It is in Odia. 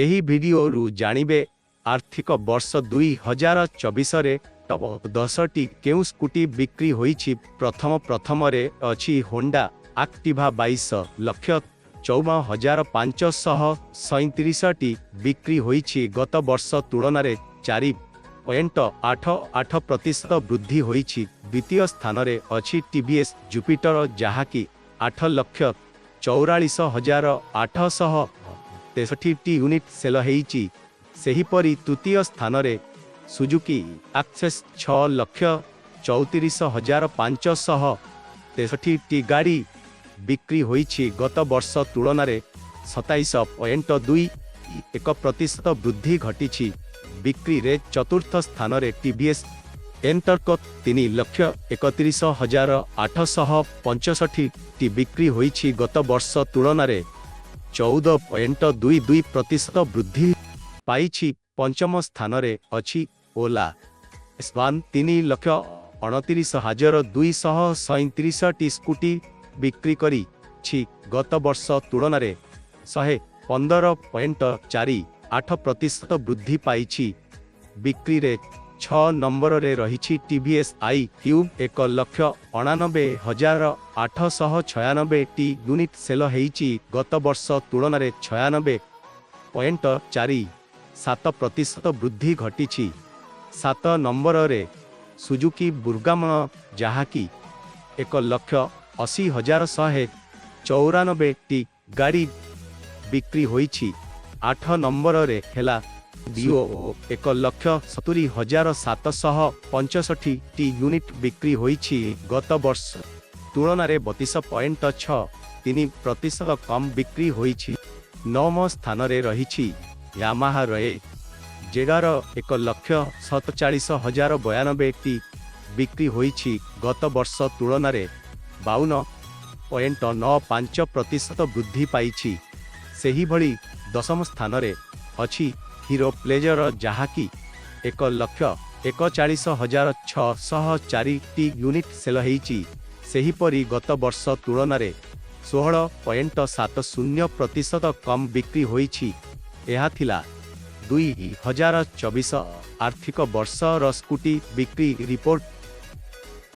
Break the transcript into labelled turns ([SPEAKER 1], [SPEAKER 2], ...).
[SPEAKER 1] ଏହି ଭିଡିଓରୁ ଜାଣିବେ ଆର୍ଥିକ ବର୍ଷ 2024ରେ ଟପ୍ 10ଟି କେଉଁ ସ୍କୁଟି ବିକ୍ରି ହୋଇଛି। ପ୍ରଥମରେ ଅଛି ହୋଣ୍ଡା ଆକ୍ଟିଭା, 22,54,537ଟି ବିକ୍ରି ହୋଇଛି। ଗତ ବର୍ଷ ତୁଳନାରେ 4.88% ବୃଦ୍ଧି ହୋଇଛି। ଦ୍ୱିତୀୟ ସ୍ଥାନରେ ଅଛି ଟିଭିଏସ୍ ଜୁପିଟର, ଯାହାକି 8,44,863ଟି ୟୁନିଟ୍ ସେଲ ହେଇଛି। ସେହିପରି ତୃତୀୟ ସ୍ଥାନରେ ସୁଜୁକି ଆକ୍ସେସ୍, 6,34,563ଟି ଗାଡ଼ି ବିକ୍ରି ହୋଇଛି। ଗତ ବର୍ଷ ତୁଳନାରେ 27.21% ବୃଦ୍ଧି ଘଟିଛି ବିକ୍ରିରେ। ଚତୁର୍ଥ ସ୍ଥାନରେ ଟିଭିଏସ୍ ଏନଟର୍କ, 3,31,865ଟି ବିକ୍ରି ହୋଇଛି। ଗତ ବର୍ଷ ତୁଳନାରେ 14.22% ବୃଦ୍ଧି ପାଇଛି। ପଞ୍ଚମ ସ୍ଥାନରେ ଅଛି ଓଲା ଏସ୍ ୱାନ୍, 3,29,237ଟି ସ୍କୁଟି ବିକ୍ରି କରିଛି। ଗତ ବର୍ଷ ତୁଳନାରେ 115.48% ବୃଦ୍ଧି ପାଇଛି ବିକ୍ରିରେ। 6 ନମ୍ବରରେ ରହିଛି ଟିଭିଏସ୍ I cube, 1,89,896ଟି ୟୁନିଟ୍ ସେଲ ହେଇଛି। ଗତ ବର୍ଷ ତୁଳନାରେ 96.47% ବୃଦ୍ଧି ଘଟିଛି। 7 ନମ୍ବରରେ ସୁଜୁକି ବର୍ଗ୍‌ମ୍ୟାନ, ଯାହାକି 1,80,194ଟି ଗାଡ଼ି ବିକ୍ରି ହୋଇଛି। 8 ନମ୍ବରରେ ହେଲା ଡିଓ, 1,70,765ଟି ୟୁନିଟ୍ ବିକ୍ରି ହୋଇଛି। ଗତ ବର୍ଷ ତୁଳନାରେ 32.63% କମ୍ ବିକ୍ରି ହୋଇଛି। ନବମ ସ୍ଥାନରେ ରହିଛି ୟାମାହାର ଏଫ୍ ଜେଡ୍ ଆର୍, 1,47,092ଟି ବିକ୍ରି ହୋଇଛି। ଗତ ବର୍ଷ ତୁଳନାରେ 52.95% ବୃଦ୍ଧି ପାଇଛି। ସେହିଭଳି ଦଶମ ସ୍ଥାନରେ ଅଛି ହିରୋ ପ୍ଲେଜର, ଯାହାକି 1,41,604ଟି ୟୁନିଟ୍ ସେଲ ହେଇଛି। ସେହିପରି ଗତ ବର୍ଷ ତୁଳନାରେ 16.70% କମ୍ ବିକ୍ରି ହୋଇଛି। ଏହା ଥିଲା 2024 ଆର୍ଥିକ ବର୍ଷର ସ୍କୁଟି ବିକ୍ରି ରିପୋର୍ଟ।